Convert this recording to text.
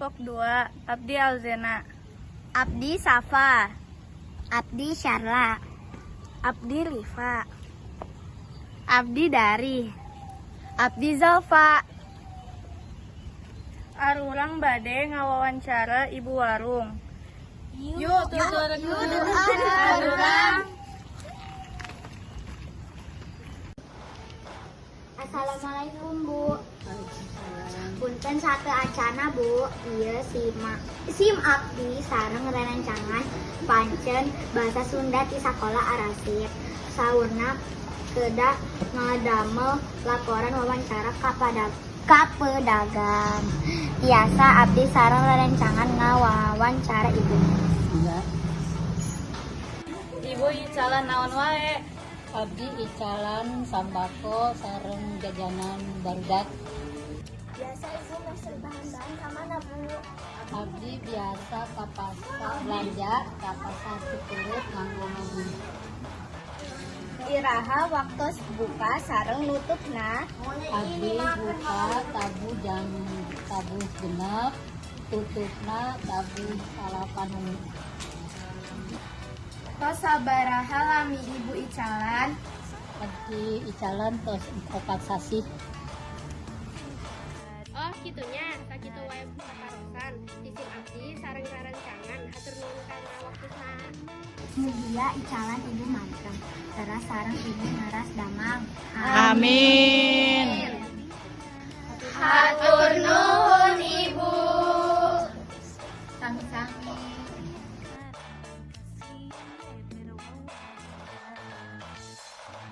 Kelompok 2, Abdi Alzena. Abdi Safa. Abdi Syarla. Abdi Rifa. Abdi Dari. Abdi Zalfa. Arurang bade ngawawancara ibu warung. Yuk, arurang. Assalamualaikum, Bu. Punten sateuacanna, Bu. Ieu sim abdi sareng rerencangan pancen Bahasa Sunda ti Sakola Arasid. Saurna kedah ngadamel laporan wawancara ka pedagang. Tiasa abdi sareng rerencangan ngawawancara Ibu? Enggak. Ibu icalan naon wae? Abdi icalan sambako sareng jajanan barudak. Biasa Ibu meser bahan-bahan ka mana, Bu? Abdi biasa ka pasar, belanja ka Pasar Citeureup nganggo mobil. Iraha waktos buka sareng nutupna? Abdi buka tabuh jam 5.30, tutupna 7.30 wengi. Tos sabaraha lami Ibu icalan? Abdi icalan tos 4 sasih. Oh, kitu nya, sakitu wae patarosan ti sim abdi sareng rerencangan. Hatur nuhun kana waktosna. Mugia icalan Ibu manteng, teras sareng Ibu neras damang. Amin.